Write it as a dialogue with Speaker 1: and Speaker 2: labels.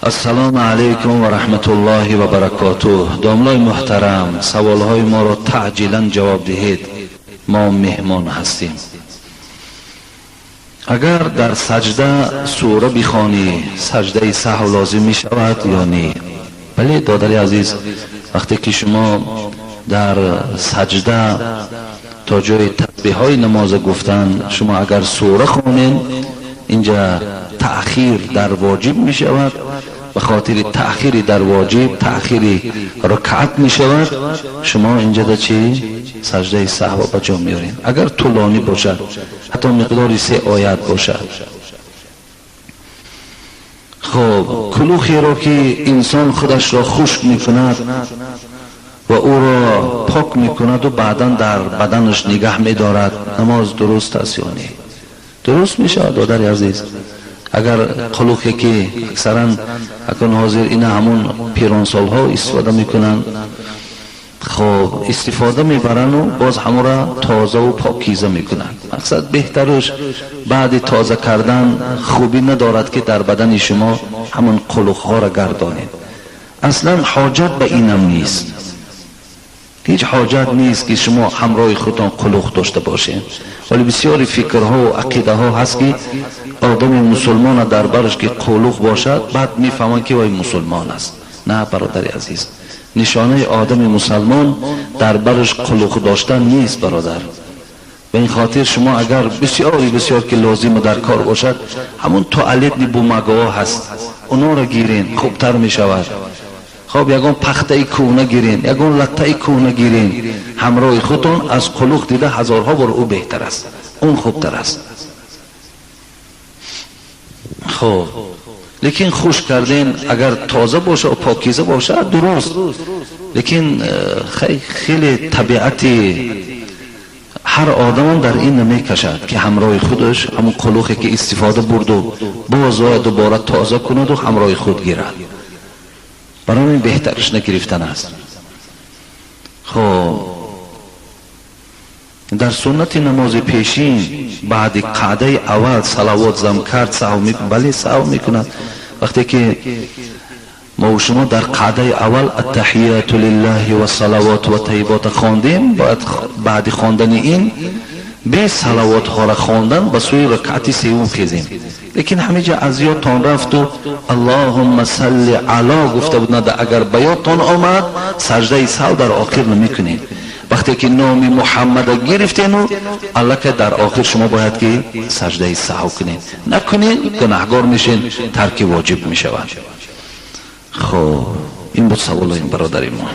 Speaker 1: Ассалому алайкум ва раҳматуллоҳи ва баракотуҳ. Домлои муҳтарам, саволҳои моро таъҷилан ҷавоб диҳед, мо меҳмон ҳастем. Агар дар саҷда сура бихонӣ, саҷдаи саҳв лозим мешавад ё не? Бале, додари азиз, вақте ки шумо дар саҷда то ҷои тасбеҳҳои намоза гуфтан, шумо агар сура хонед, инҷа таъхир дар воҷиб мешавад. Ба хотири таъхири дар воҷиб таъхири ракъат мешавад. Шумо инҷа да чӣ саҷдаи саҳва ба ҷо меоред, агар тӯлонӣ бошад, ҳатто миқдори се оят бошад. Хуб, кулухеро ки инсон худашро хушк мекунад ва ӯро пок мекунаду баъдан дар баданаш нигаҳ медорад, намоз дуруст аст ё не? Дуруст мешавад, додари азиз. Агар қулухе ки аксаран акун ҳозир ина ҳамун пиронсолҳо истифода мекунанд, хоб, истифода мебаранду боз ҳамура тозаву покиза мекунанд. Мақсад, беҳтараш баъди тоза кардан хубӣ надорад, ки дар бадани шумо ҳамун қулухҳоро гардонед. Аслан ҳоҷат ба инам нест, ҳеҷ ҳоҷат нест, ки шумо ҳамроҳи худтон қулух дошта бошед. Вале бисёри фикрҳо ақидаҳо ҳаст, ки одами мусулмона дар бараш ки қулух бошад, баъд мефаҳманд, ки вай мусулмон аст. На, бародари азиз, нишонаи одами мусалмон дар бараш қулух доштан нест, бародар. Ба ин хотир шумо агар бисёри бисёр ки лозиму дар кор бошад, ҳамун туалетный бумагаҳо ҳаст, онҳоро гирен, хубтар мешавад. Хоб, ягон пахтаи кӯҳна гирен, ягон латтаи кӯҳна гирен ҳамроҳи худтон, аз қулух дида ҳазорҳо бор ӯ беҳтар аст, он хубтар аст. Хуб, лекин хушк карден, агар тоза боша, покиза бошад, дуруст. Лекин хеле табиати ҳар одамам дар ин намекашад, ки ҳамроҳи худаш ҳамун қулухе ки истифода бурду боз дубора тоза кунаду ҳамроҳи худ гирад. Барои ин беҳтараш нагирифтан аст. Хуб, дар суннати намози пешин баъди қаъдаи аввал салавот зам кард, саҳв? Бале, саҳв мекунад. Вақте ки мо шумо дар қаъдаи аввал аттаҳияту лиллаҳи вассалавот ва тайибота хондем, бояд баъди хондани ин бе салавотҳоро хондан ба сӯи ракъати сеюм хезем. Лекин ҳамиҷа аз ёдтон рафту аллоҳумма салли ало гуфта буд. Агар ба ёдтон омад, саҷдаи саҳв дар охир намекунед. Вақте ки номи Муҳаммада гирифтену аллакай дар охир шумо бояд ки саҷдаи саҳв кунед. Накунед, гунаҳгор мешед, тарки воҷиб мешавад. Хуб, ин буд саволои бародари мо.